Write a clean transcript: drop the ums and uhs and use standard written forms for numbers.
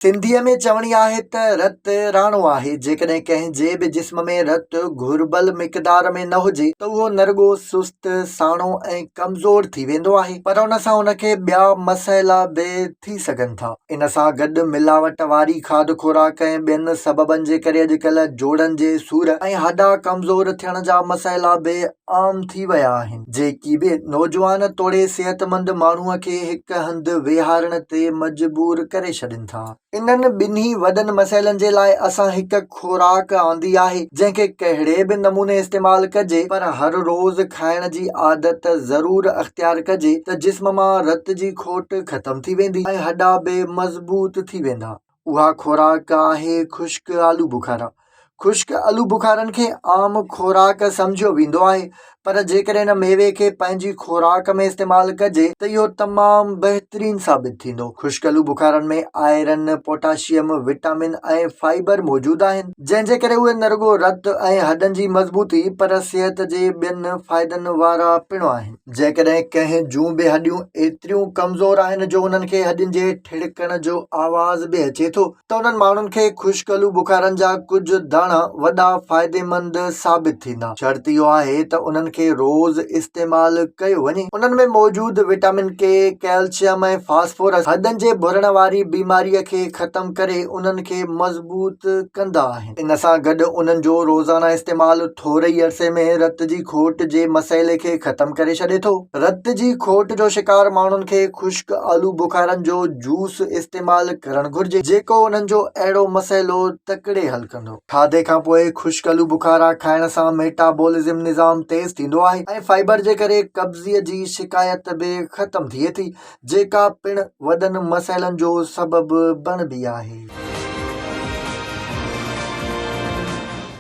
سنڌيء ۾ چوڻي آهي ته رت راڻو آهي. جيڪڏهن ڪنهن جي به جسم ۾ رت گهربل مقدار ۾ نه هجي ته اهو نه رڳو سست، ساڻو ۽ ڪمزور ٿي ويندو آهي پر ان سان ان کي ٻيا مسئلا به ٿي سگهن ٿا. ان سان گڏ ملاوٽ واري کاڌ خوراڪ ۽ ٻين سببن جي ڪري اڄڪلهه جوڙن جي سور ۽ هڏا ڪمزور ٿيڻ جا مسئلا به عام ٿي ويا آهن. جيڪي به نوجوان توڙي صحتمند ماڻهوء کي هڪ هنڌ ويهارڻ تي مجبور ڪري ڇڏين ٿا. انهن ٻنهي وڏن مسئلن جي لاء اسان هڪ خوراڪ آندي آهي، جنهن کي ڪهڙي به نموني استعمال ڪجي پر هر روز کائڻ جي عادت ضرور اختيار ڪجي ته جسم مان رت جي کوٽ ختم ٿي ويندي ۽ هڏا به مضبوط ٿي ويندا. اها خوراڪ آهي خشڪ آلو بخارا. خشڪ آلو بخارن کي عام خوراڪ سمجهيو ويندو آهي پر جيڪڏهن ان ميوي کي پنهنجي خوراڪ ۾ استعمال ڪجي ته اهو تمام بهترين ثابت ٿيندو. خشڪ آلو بخارن ۾ آئرن، پوٽاشيم، وٽامن ۽ فائبر موجود آهن جنهن جي ڪري اهي نه رڳو رت ۽ هڏن جي مضبوطي پر صحت جي ٻين فائدن وارا پڻ آهن. جيڪڏهن ڪنهن جون به هڏيون ايتريون ڪمزور آهن جو انهن کي هڏين جي ٺڙڪڻ جو آواز به اچي ٿو ته انهن ماڻهن کي خشڪ آلو بخارن جا ڪجهه داڻا وڏا فائديمند ثابت ٿيندا. شرط اهو آهي ته انهن کي روز استعمال ڪيو وڃي. انهن ۾ موجود وٽامن ڪي، ڪئلشيم ۽ فاسفورس هڏن جي ڀرڻ واري بيماريء کي ختم ڪري انهن کي مضبوط ڪندا آهن. ان سان گڏ انهن جو روزانه استعمال ٿوري ئي عرصي ۾ رت جي کوٽ جي مسئلي کي ختم ڪري ڇڏي ٿو. رت جي کوٽ جو شڪار ماڻهن کي خشڪ آلو بخارن جو جوس استعمال ڪرڻ گهرجي جيڪو انهن جو اهڙو مسئلو تڪڙي حل ڪندو. کاڌي کان پوء خشڪ آلو بخارا کائڻ سان ميٽابولزم نظام تيز ٿيندو آهي ۽ فائبر جي ڪري قبضي جي شڪايت به ختم ٿئي ٿي جيڪا پڻ وڏن مسئلن جو سبب بڻبي آهي.